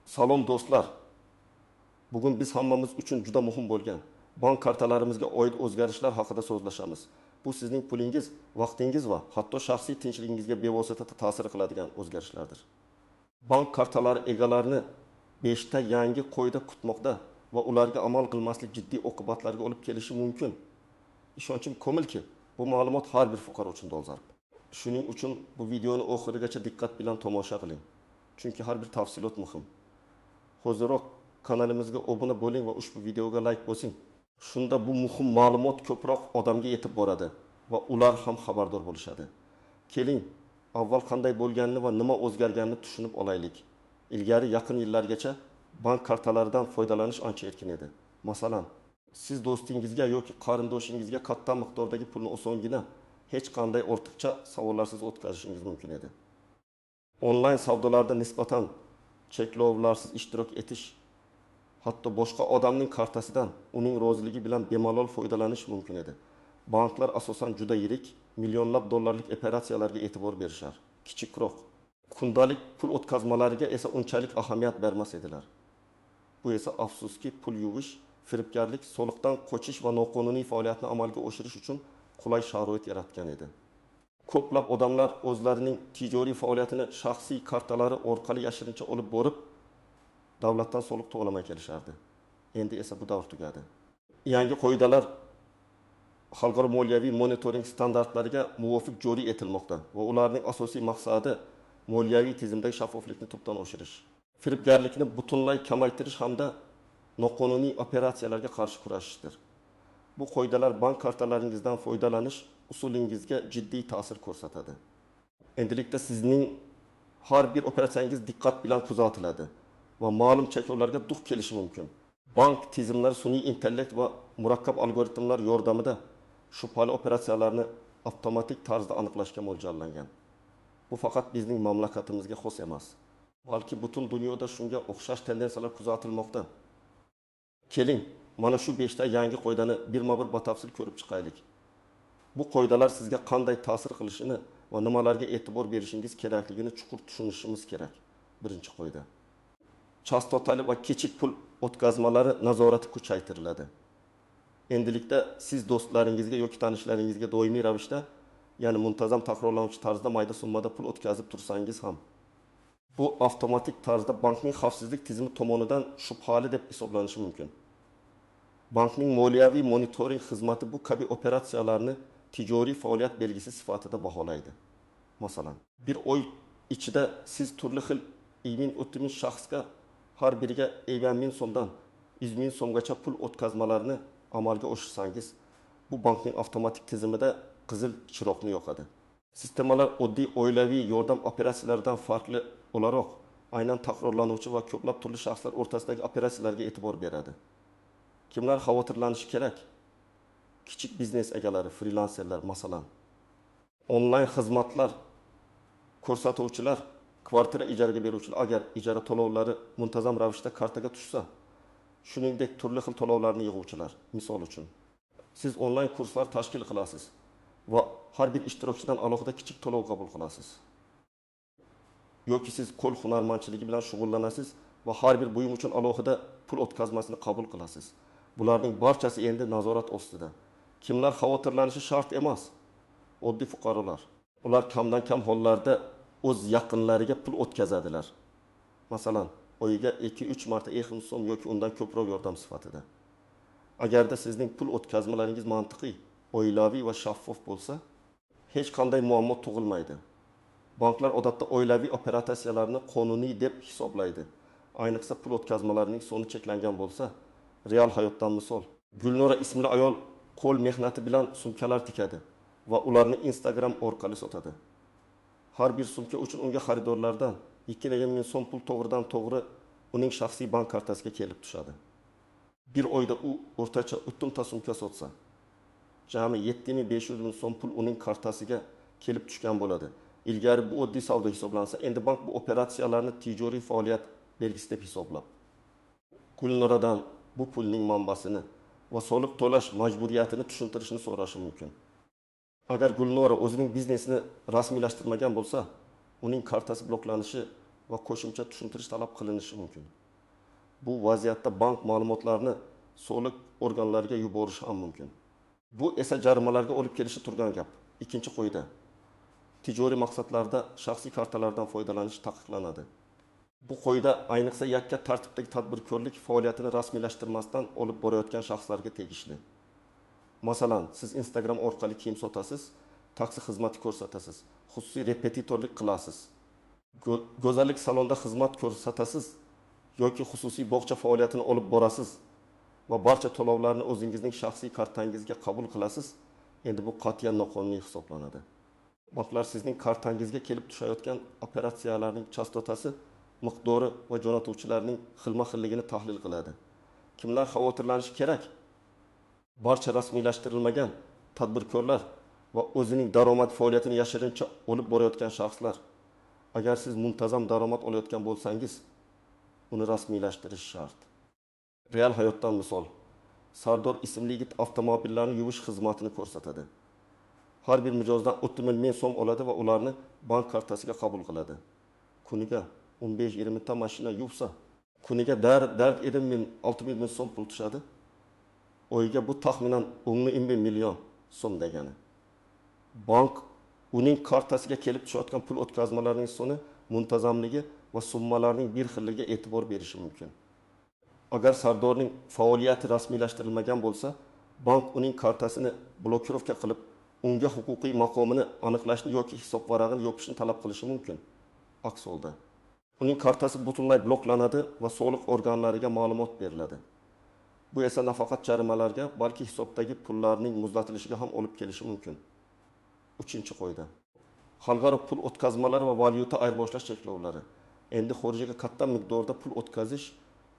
Salom do'stlar. Bugun biz hammamiz uchun juda muhim bo'lgan bank kartalarimizga oid o'zgarishlar haqida so'zlashamiz. Bu sizning pulingiz, vaqtingiz va hatto shaxsiy tinchligingizga bevosita ta'sir qiladigan o'zgarishlardir. Bank kartalari egalarini 5 ta yangi qoida kutmoqda va ularga amal qilmaslik jiddiy oqibatlarga olib kelishi mumkin. Ishonchim komilki, bu ma'lumot har bir fuqaro uchun dolzarb. Shuning uchun bu videoni oxirigacha diqqat bilan tomosha qiling. Chunki har bir tafsilot muhim. Hoziroq kanalimizga obuna bo'ling va ushbu videoga like bosing. Shunda bu muhim ma'lumot ko'proq odamga yetib boradi va ular ham xabardor bo'lishadi. Keling, avval qanday bo'lganini va nima o'zgarganini tushunib olaylik. Ilgari yaqin yillargacha bank kartalaridan foydalanish ancha erkin edi. Masalan, siz do'stingizga yoki qarindoshingizga katta miqdordagi pulni osongina hech qanday ortiqcha savollarsiz o'tkazishingiz mumkin edi. Onlayn savdolarda nisbatan cheklovlarsiz ishtirok etish, hatto boshqa odamning kartasidan uning roziligi bilan bemalol foydalanish mumkin edi. Banklar asosan juda yirik, millionlab dollarlik operatsiyalarga e'tibor berishar. Kichikroq kundalik pul o'tkazmalariga esa unchalik ahamiyat bermas edilar. Bu esa afsuski pul yuvish, firibgarlik, soliqdan qochish va noqonuniy faoliyatni amalga oshirish uchun qulay sharoit yaratgan edi. Ko'plab odamlar o'zlarining tijoriy faoliyatini shaxsiy kartalari orqali yashirincha olib borib, davlatdan soliq to'lamay kelishardi. Endi esa bu davr tugadi. Yangi qoidalar xalqaro moliyaviy monitoring standartlariga muvofiq joriy etilmoqda va ularning asosiy maqsadi moliyaviy tizimdagi shaffoflikni tubdan oshirish, firibgarlikni butunlay kamaytirish hamda noqonuniy operatsiyalarga qarshi kurashishdir. Bu qoidalar bank kartalaringizdan foydalanish usulingizga jiddiy ta'sir ko'rsatadi. Endilikda sizning har bir operatsiyangiz diqqat bilan kuzatiladi va ma'lum cheklovlarga duch kelishi mumkin. Bank tizimlari sun'iy intellekt va murakkab algoritmlar yordamida shubhali operatsiyalarni avtomatik tarzda aniqlashga mo'ljallangan. Bu faqat bizning mamlakatimizga xos emas, balki butun dunyoda shunga o'xshash tendensiyalar kuzatilmoqda. Keling, mana shu 5 ta yangi qoidani birma-bir batafsil ko'rib chiqaylik. Bu qoidalar sizga qanday ta'sir qilishini va nimalarga e'tibor berishingiz kerakligini chuqur tushunishimiz kerak. Birinchi qoida. Chastotali va kichik pul o'tkazmalari nazorati kuchaytiriladi. Endilikda siz do'stlaringizga yoki tanishlaringizga doimiy ravishda, ya'ni muntazam takrorlanuvchi tarzda mayda summada pul o'tkazib tursangiz ham, bu avtomatik tarzda bankning xavfsizlik tizimi tomonidan shubhali deb hisoblanishi mumkin. Bankning moliyaviy monitoring xizmati bu kabi operatsiyalarni tijoriy faoliyat belgisi sifatida baholaydi. Masalan, bir oy ichida siz turli xil 20-30 ming shaxsga har biriga 50 ming so'mdan 100 ming so'mgacha pul o'tkazmalarini amalga oshirsangiz, bu bankning avtomatik tizimida qizil chiroqni yoqadi. Sistemalar oddiy oilaviy yordam operatsiyalaridan farqli o'laroq, aynan takrorlanuvchi va ko'plab turli shaxslar o'rtasidagi operatsiyalarga e'tibor beradi. Kimlar xavotirlanishi kerak? Kichik biznes egalari, frilanserlar masalan, onlayn xizmatlar ko'rsatuvchilar, kvartira ijaraga beruvchilar, agar ijara to'lovlari muntazam ravishda kartaga tushsa, shuningdek turli xil to'lovlarni yig'uvchilar. Misol uchun, siz onlayn kurslar tashkil qilasiz va har bir ishtirokchidan alohida kichik to'lov qabul qilasiz. Yoki siz qo'l hunarmandchiligi bilan shug'ullanasiz va har bir buyum uchun alohida pul o'tkazmasini qabul qilasiz. Bularning barchasi endi nazorat ostida. Kimlar xavotirlanishi shart emas? Oddiy fuqarolar. Ular kamdan kam hollarda o'z yaqinlariga pul o'tkazadilar. Masalan, oyiga 2-3 marta 2 so'm yoki undan ko'proq yordam sifatida. Agarda sizning pul o'tkazmalaringiz mantiqiy, oilaviy va shaffof bo'lsa, hech qanday muammo tug'ilmaydi. Banklar odatda oilaviy operatsiyalarni qonuniy deb hisoblaydi. Ayniqsa pul o'tkazmalarining soni cheklangan bo'lsa. Real hayotdan misol. Gulnora ismli ayol qo'l mehnati bilan sumkalar tikadi va ularni Instagram orqali sotadi. Har bir sumka uchun unga xaridorlardan 2,5 ming so'm pul to'g'ridan to'g'ri uning shaxsiy bank kartasiga kelib tushadi. Bir oyda u o'rtacha 30 ta sumka sotsa, jami 7500 ming so'm pul uning kartasiga kelib tushgan bo'ladi. Ilgari bu oddiy savdo hisoblansa, endi bank bu operatsiyalarni tijoriy faoliyat belgisi deb hisoblab, Gulnoradan bu pulning manbasini va soliq to'lash majburiyatini tushuntirishni so'rashi mumkin. Agar Gulnora o'zining biznesini rasmiylashtirmagan bo'lsa, uning kartasi bloklanishi va qo'shimcha tushuntirish talab qilinishi mumkin. Bu vaziyatda bank ma'lumotlarni soliq organlariga yuborishi ham mumkin. Bu esa jarimalarga olib kelishi turgan gap. Ikkinchi qoida. Tijoriy maqsadlarda shaxsiy kartalardan foydalanish taqiqlanadi. Bu qoida ayniqsa yakka tartibdagi tadbirkorlik faoliyatini rasmiylashtirmasdan olib borayotgan shaxslarga tegishli. Masalan, siz Instagram orqali kiyim sotasiz, taksi xizmati ko'rsatasiz, xususiy repetitorlik qilasiz, go'zallik salonida xizmat ko'rsatasiz yoki xususiy bog'cha faoliyatini olib borasiz va barcha to'lovlarni o'zingizning shaxsiy kartangizga qabul qilasiz. Endi bu qat'iyan noqonuniy hisoblanadi. Banklar sizning kartangizga kelib tushayotgan operatsiyalarning chastotasi, miqdori va jo'natuvchilarning xilma-xilligini tahlil qiladi. Kimlar xavotirlanishi kerak? Barcha rasmiylashtirilmagan tadbirkorlar va o'zining daromad faoliyatini yashirincha olib borayotgan shaxslar. Agar siz muntazam daromad olayotgan bo'lsangiz, uni rasmiylashtirish shart. Real hayotdan misol. Sardor ismli yigit avtomobillarni yuvish xizmatini ko'rsatadi. Har bir mijozdan 30 ming so'm oladi va ularni bank kartasiga qabul qiladi. Kuniga 15-20 ta mashina yuvsa, kuniga dard 7 ming, 6 ming so'm pul tushadi. Oyiga bu taxminan 10 million so'm degani. Bank uning kartasiga kelib tushayotgan pul o'tkazmalarining soni muntazamligi va summalarning bir xilligiga e'tibor berishi mumkin. Agar Sardorning faoliyati rasmiylashtirilmagan bo'lsa, bank uning kartasini blokirovka qilib, unga huquqiy maqomini aniqlashni yoki hisob varag'ini yopishni talab qilishi mumkin. Aks holda uning kartasi butunlay bloklanadi va soliq organlariga ma'lumot beriladi. Bu esa nafaqat jarimalarga, balki hisobdagi pullarning muzlatilishiga ham olib kelishi mumkin. Uchinchi qoida. Xalqaro pul o'tkazmalari va valyuta ayirboshlash cheklovlari. Endi xorijga katta miqdorda pul o'tkazish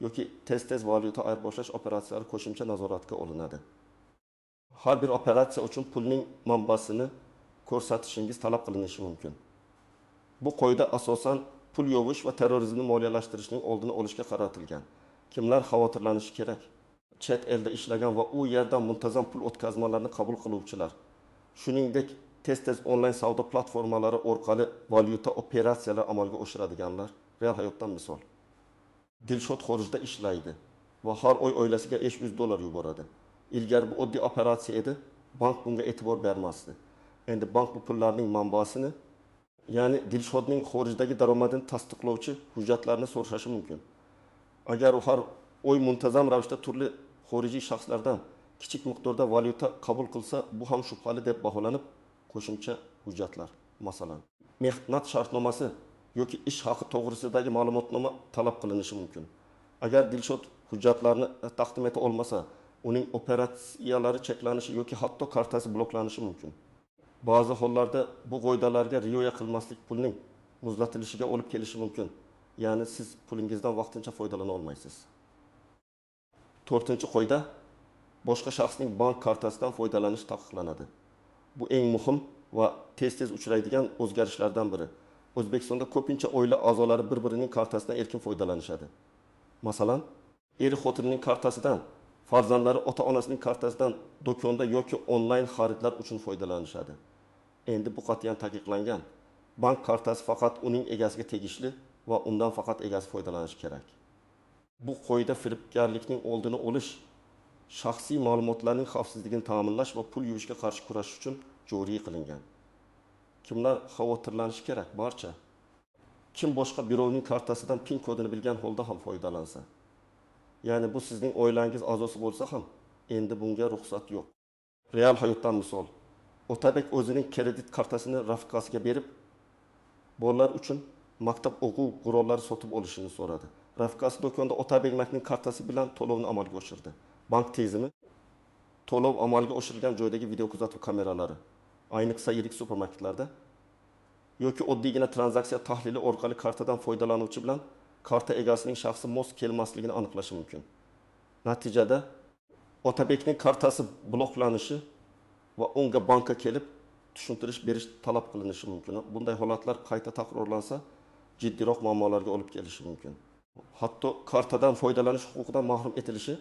yoki tez-tez valyuta ayirboshlash operatsiyalari qo'shimcha nazoratga olinadi. Har bir operatsiya uchun pulning manbasini ko'rsatishingiz talab qilinishi mumkin. Bu qoida asosan pul yuvish va terrorizmni moliyalashtirishning oldini olishga qaratilgan. Kimlar xavotirlanishi kerak? Chet elda ishlagan va u yerdan muntazam pul o'tkazmalarini qabul qiluvchilar. Shuningdek, tez-tez onlayn savdo platformalari orqali valyuta operatsiyalar amalga oshiradiganlar. Real hayotdan misol. Dilshod xorijda ishlaydi va har oy oilasiga $500 yuboradi. Ilgari bu oddiy operatsiya edi, bank bunga e'tibor bermasdi. Endi bank bu pullarning manbasini, ya'ni Dilshodning xorijdagi daromadini tasdiqlovchi hujjatlarni so'rashashi mumkin. Agar u har oy muntazam ravishda turli xorijiy shaxslardan kichik miqdorda valyuta qabul qilsa, bu ham shubhali deb baholanib, qo'shimcha hujjatlar, masalan, mehnat shartnomasi yoki ish haqi to'g'risidagi ma'lumotnoma talab qilinishi mumkin. Agar Dilshod hujjatlarni taqdim eta olmasa, uning operatsiyalari cheklanishi yoki hatto kartasi bloklanishi mumkin. Ba'zi hollarda bu qoidalarga rioya qilmaslik pulning muzlatilishiga olib kelishi mumkin. Ya'ni siz pulingizdan vaqtincha foydalana olmaysiz. To'rtinchi qoida, boshqa shaxsning bank kartasidan foydalanish taqiqlanadi. Bu eng muhim va tez-tez uchraydigan o'zgarishlardan biri. O'zbekistonda ko'pincha oila a'zolari bir-birining kartasidan erkin foydalanishadi. Masalan, eri xotinining kartasidan, farzandlari ota-onasining kartasidan do'konda yoki onlayn xaridlar uchun foydalanishadi. Endi bu qat'iyan taqiqlangan. Bank kartasi faqat uning egasiga tegishli va undan faqat egasi foydalanishi kerak. Bu qoida firibgarlikning oldini olish, shaxsiy ma'lumotlarning xavfsizligini ta'minlash va pul yuvishga qarshi kurashish uchun joriy qilingan. Kimlar xavotirlanishi kerak? Barcha. Kim boshqa birovning kartasidan PIN kodini bilgan holda ham foydalansa, ya'ni bu sizning oilangiz a'zosi bo'lsa ham, endi bunga ruxsat yo'q. Real hayotdan misol. Otabek o'zining kredit kartasini rafiqasiga berib, bolalar uchun maktab o'quv qurollari sotib olishini so'radi. Rafiqasi do'konda Otabekning kartasi bilan to'lovni amalga oshirdi. Bank tizimi to'lov amalga oshirilgan joydagi video kuzatuv kameralari, ayniqsa yirik supermarketlarda yoki oddiygina tranzaksiya tahlili orqali kartadan foydalanuvchi bilan karta egasining shaxsi mos kelmasligini aniqlashi mumkin. Natijada Otabekning kartasi bloklanishi va unga bankka kelib tushuntirish berish talab qilinishi mumkin. Bunday holatlar qayta takrorlansa, jiddiyroq muammolarga olib kelishi mumkin. Hatto kartadan foydalanish huquqidan mahrum etilishi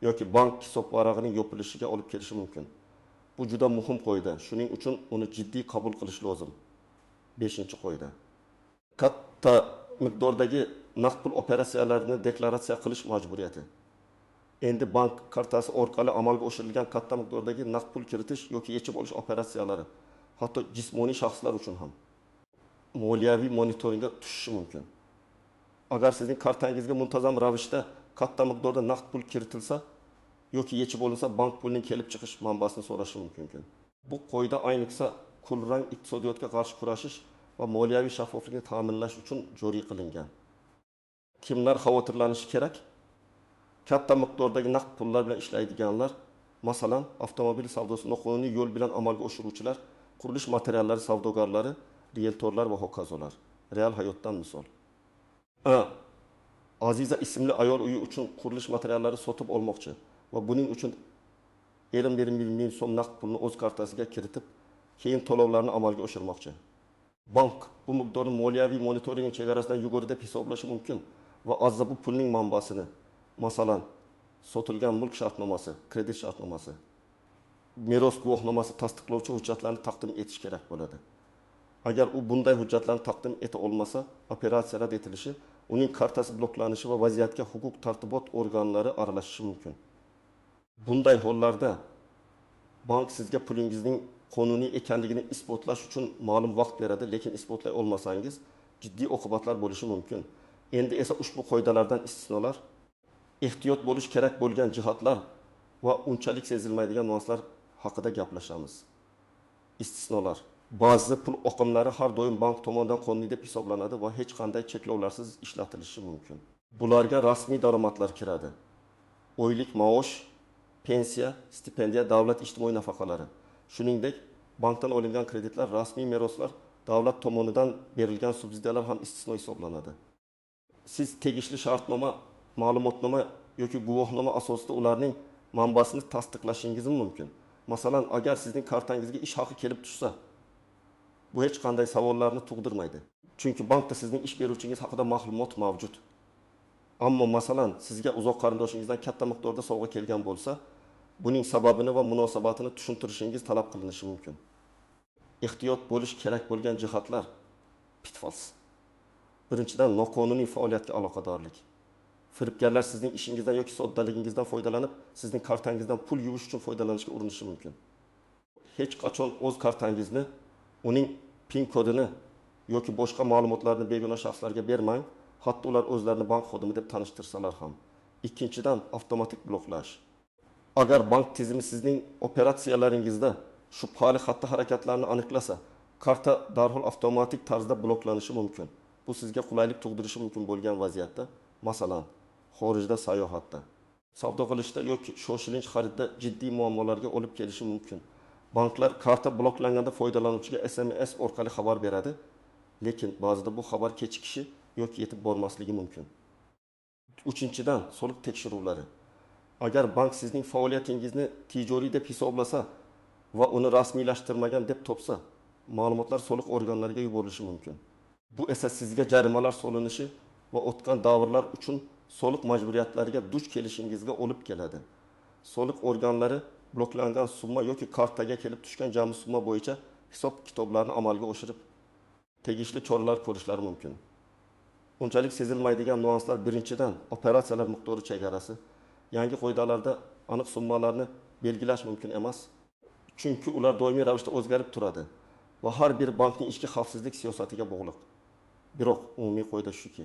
yoki bank hisob varag'ining yopilishiga olib kelishi mumkin. Bu juda muhim qoida. Shuning uchun uni jiddiy qabul qilish lozim. 5-qoida. Katta miqdordagi naqd pul operatsiyalarini deklaratsiya qilish majburiyati. Endi bank kartasi orqali amalga oshirilgan katta miqdordagi naqd pul kiritish yoki yechib olish operatsiyalari, hatto jismoniy shaxslar uchun ham moliyaviy monitoringga tushishi mumkin. Agar sizning kartangizga muntazam ravishda katta miqdorda naqd pul kiritilsa yoki yechib olinsa, bank pulning kelib chiqish manbasini so'rashi mumkin. Bu qoida ayniqsa kulrang iqtisodiyotga qarshi kurashish va moliyaviy shaffoflikni ta'minlash uchun joriy qilingan. Kimlar xavotirlanishi kerak? Katta miqdordagi naqd pullar bilan ishlaydiganlar, masalan, avtomobil savdosini noqonuniy yo'l bilan amalga oshiruvchilar, qurilish materiallari savdogarlari, rieltorlar va hokazolar. Real hayotdan misol. Aziza ismli ayol uyi uchun qurilish materiallari sotib olmoqchi va buning uchun 51 ming so'm naqd pulni o'z kartasiga kiritib, keyin to'lovlarni amalga oshirmoqchi. Bank bu miqdorni moliyaviy monitoring chegarasidan yuqori deb hisoblashi mumkin va Aziza bu pulning manbasini, masalan, sotilgan mulk shartnomasi, kredit shartnomasi, meros guvohnomasi tasdiqlovchi hujjatlarni taqdim etish kerak bo'ladi. Agar u bunday hujjatlarni taqdim eta olmasa, operatsiya rad etilishi, uning kartasi bloklanishi va vaziyatga huquq tartibot organlari aralashishi mumkin. Bunday hollarda bank sizga pulingizning qonuniy ekanligini isbotlash uchun ma'lum vaqt beradi, lekin isbotlay olmasangiz jiddiy oqibatlar bo'lishi mumkin. Endi esa ushbu qoidalardan istisnolar, ehtiyot bo'lish kerak bo'lgan jihatlar va unchalik sezilmaydigan nuanslar haqida gaplashamiz. Istisnolar. Ba'zi pul oqimlari har doim bank tomonidan qonuniy deb hisoblanadi va hech qanday cheklovlarsiz ishlatilishi mumkin. Bularga rasmiy daromadlar kiradi. Oylik maosh, pensiya, stipendiya, davlat ijtimoiy nafaqalari. Shuningdek, bankdan olingan kreditlar, rasmiy meroslar, davlat tomonidan berilgan subsidiyalar ham istisno hisoblanadi. Siz tegishli shartnoma, ma'lumotnoma yoki guvohnoma asosida ularning manbasini tasdiqlashingiz mumkin. Masalan, agar sizning kartangizga ish haqi kelib tushsa, bu hech qanday savollarni tug'dirmaydi. Chunki bankda sizning ish beruvchingiz haqida ma'lumot mavjud. Ammo masalan, sizga uzoq qarindoshingizdan katta miqdorda sovg'a kelgan bo'lsa, buning sababini va munosabatini tushuntirishingiz talab qilinishi mumkin. Ehtiyot bo'lish kerak bo'lgan jihatlar pitfalls. Birinchidan, noqonuniy faoliyatga aloqadorlik. Firibgarlar sizning ishingizdan yoki soddaligingizdan foydalanib, sizning kartangizdan pul yuvish uchun foydalanishga urinishi mumkin. Hech qachon o'z kartangizni, uning PIN kodini yoki boshqa ma'lumotlarni begona shaxslarga bermang, hatto ular o'zlarini bank xodimi deb tanishtirsalar ham. Ikkinchidan, avtomatik bloklash. Agar bank tizimi sizning operatsiyalaringizda shubhali xatti-harakatlarni aniqlasa, karta darhol avtomatik tarzda bloklanishi mumkin. Bu sizga qulaylik tug'dirishi mumkin bo'lgan vaziyatda, masalan, xorijda sayohatda, savdo qilishda yoki shoshilinch xaridda jiddiy muammolarga olib kelishi mumkin. Banklar karta bloklanganda foydalanuvchiga SMS orqali xabar beradi, lekin ba'zida bu xabar kechikishi yoki yetib bormasligi mumkin. Uchinchidan, soliq tekshiruvlari. Agar bank sizning faoliyatingizni tijoriy deb hisoblasa va uni rasmiylashtirmagan deb topsa, ma'lumotlar soliq organlariga yuborilishi mumkin. Bu esa sizga jarimalar solinishi va o'tgan davrlar uchun soliq majburiyatlariga duch kelishingizga olib keladi. Soliq organlari bloklangan summa yoki kartaga kelib tushgan jami summa bo'yicha hisob-kitoblarni amalga oshirib, tegishli choralar ko'rishlari mumkin. Unchalik sezilmaydigan nuanslar: birinchidan, operatsiyalar miqdori chegarasi. Yangi qoidalarda aniq summalarni belgilash mumkin emas, chunki ular doimiy ravishda o'zgarib turadi va har bir bankning ichki xavfsizlik siyosatiga bog'liq. Biroq umumiy qoida shuki,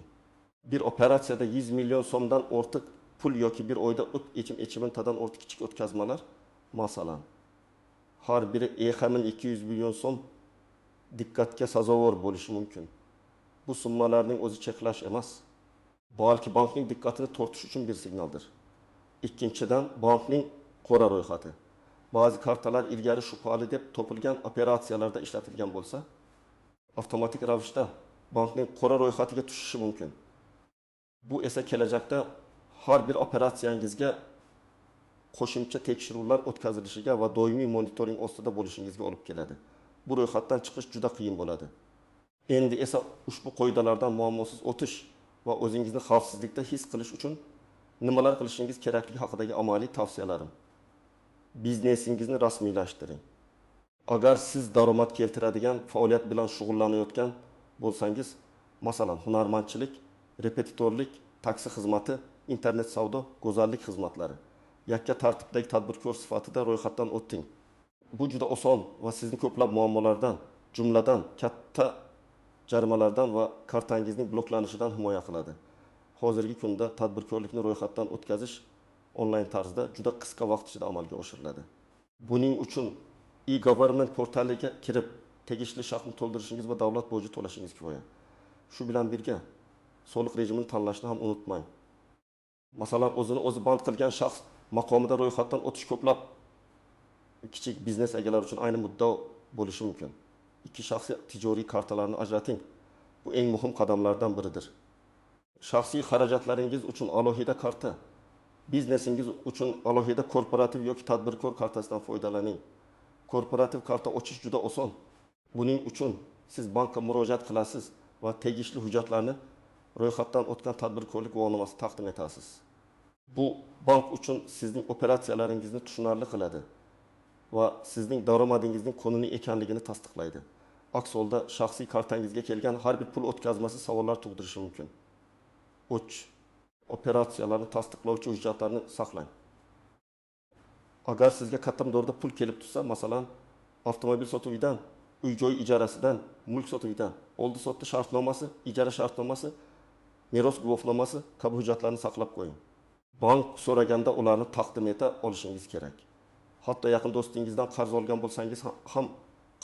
bir operatsiyada 100 million so'mdan ortiq pul yoki bir oyda 3,5 tadan ortiq kichik o'tkazmalar, masalan, har biri 200 million so'm diqqatga sazovor bo'lishi mumkin. Bu summalarning o'zi cheklash emas, balki bankning diqqatini tortish uchun bir signaldir. Ikkinchidan, bankning qora ro'yxati. Ba'zi kartalar ilgari shubhali deb topilgan operatsiyalarda ishlatilgan bo'lsa, avtomatik ravishda bankning qora ro'yxatiga tushishi mumkin. Bu esa kelajakda har bir operatsiyangizga qo'shimcha tekshiruvlar o'tkazilishiga va doimiy monitoring ostida bo'lishingizga olib keladi. Bu ro'yxatdan chiqish juda qiyin bo'ladi. Endi esa ushbu qoidalardan muammosiz o'tish va o'zingizni xavfsizlikda his qilish uchun nimalar qilishingiz kerakligi haqidagi amaliy tavsiyalarim. Biznesingizni rasmiylashtiring. Agar siz daromad keltiradigan faoliyat bilan shug'ullanayotgan bo'lsangiz, masalan, hunarmandchilik, Repetitorlik, taksi xizmati, internet savdo, go'zallik xizmatlari. Yakka tartibdagi tadbirkor sifatida ro'yxatdan o'ting. Bu juda oson va sizni ko'plab muammolardan, jumladan, katta jarimalardan va kartangizning bloklanishidan himoya qiladi. Hozirgi kunda tadbirkorlikni ro'yxatdan o'tkazish onlayn tarzda juda qisqa vaqt ichida amalga oshiriladi. Buning uchun e-government portaliga kirib, tegishli shartni to'ldirishingiz va davlat boji to'lashingiz kifoya. Shu bilan birga soliq rejimini tanlashni ham unutmang. Masalan, o'zini o'zi band qilgan shaxs maqomida ro'yxatdan o'tish ko'plab kichik biznes egalari uchun ayni muddao bo'lishi mumkin. Ikki shaxsiy tijoriy kartalarni ajrating. Bu eng muhim qadamlardan biridir. Shaxsiy xarajatlaringiz uchun alohida karta, biznesingiz uchun alohida korporativ yoki tadbirkor kartasidan foydalaning. Korporativ karta ochish juda oson. Buning uchun siz bankka murojaat qilasiz va tegishli hujjatlarni ro'yxatdan o'tgan tadbirkorlik guvohnomasi taqdim etasiz. Bu bank uchun sizning operatsiyalaringizni tushunarli qiladi va sizning daromadingizning qonuniy ekanligini tasdiqlaydi. Aks holda shaxsiy kartangizga kelgan har bir pul o'tkazmasi savollar tug'dirishi mumkin. 3. Operatsiyalarni tasdiqlovchi hujjatlarni saqlang. Agar sizga katta miqdorda pul kelib tushsa, masalan, avtomobil sotuvidan, uy-joy ijarasidan, mulk sotuvidan, oldi-sotdi shartnomasi, ijara shartnomasi, meros guvohnomasi kabi hujjatlarni saqlab qo'ying. Bank so'raganda ularni taqdim eta olishingiz kerak. Hatto yaqin do'stingizdan qarz olgan bo'lsangiz ham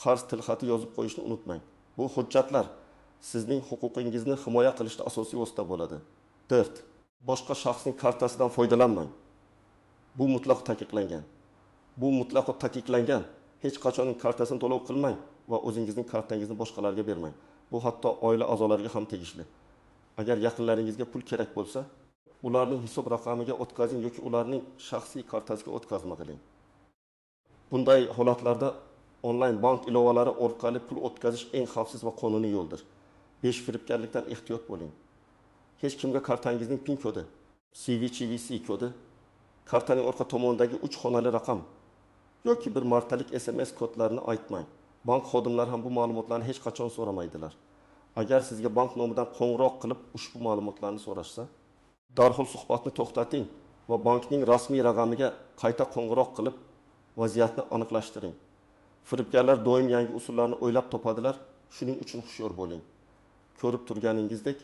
qarz tilxati yozib qo'yishni unutmang. Bu hujjatlar sizning huquqingizni himoya qilishda asosiy vosita bo'ladi. 4. Boshqa shaxsning kartasidan foydalanmang. Bu mutlaq taqiqlangan. Bu mutlaqo taqiqlangan. Hech qachon kartasini to'lov qilmang va o'zingizning kartangizni boshqalarga bermang. Bu hatto oila a'zolariga ham tegishli. Agar yaqinlaringizga pul kerak bo'lsa, ularning hisob raqamiga o'tkazing yoki ularning shaxsiy kartasiga o'tkazma qiling. Bunday holatlarda onlayn bank ilovalari orqali pul o'tkazish eng xavfsiz va qonuniy yo'ldir. 5. Firibgarlikdan ehtiyot bo'ling. Hech kimga kartangizning PIN kodi, CVCVC kodi, kartaning orqa tomonidagi 3 xonali raqam yoki bir martalik SMS kodlarini aytmang. Bank xodimlari ham bu ma'lumotlarni hech qachon so'ramaydilar. Agar sizga bank nomidan qo'ng'iroq qilib ushbu ma'lumotlarni so'rashsa, darhol suhbatni to'xtating va bankning rasmiy raqamiga qayta qo'ng'iroq qilib vaziyatni aniqlashtiring. Firibgarlar doim yangi usullarni o'ylab topadilar, shuning uchun hushyor bo'ling. Ko'rib turganingizdek,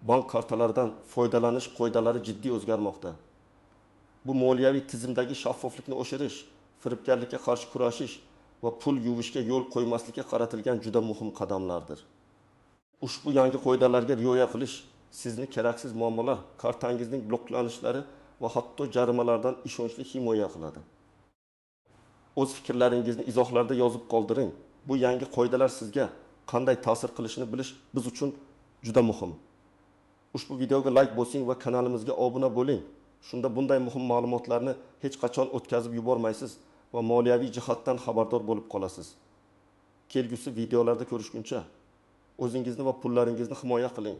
bank kartalaridan foydalanish qoidalari jiddiy o'zgarmoqda. Bu moliyaviy tizimdagi shaffoflikni oshirish, firibgarlikka qarshi kurashish va pul yuvishga yo'l qo'ymaslikka qaratilgan juda muhim qadamlardir. Ushbu yangi qoidalarga rioya qilish sizni keraksiz muammolar, kartangizning bloklanishlari va hatto jarimalardan ishonchli himoya qiladi. O'z fikrlaringizni izohlarda yozib qoldiring. Bu yangi qoidalar sizga qanday ta'sir qilishini bilish biz uchun juda muhim. Ushbu videoga like bosing va kanalimizga obuna bo'ling. Shunda bunday muhim ma'lumotlarni hech qachon o'tkazib yubormaysiz va moliyaviy jihatdan xabardor bo'lib qolasiz. Kelgusi videolarda ko'rishguncha o'zingizni va pullaringizni himoya qiling.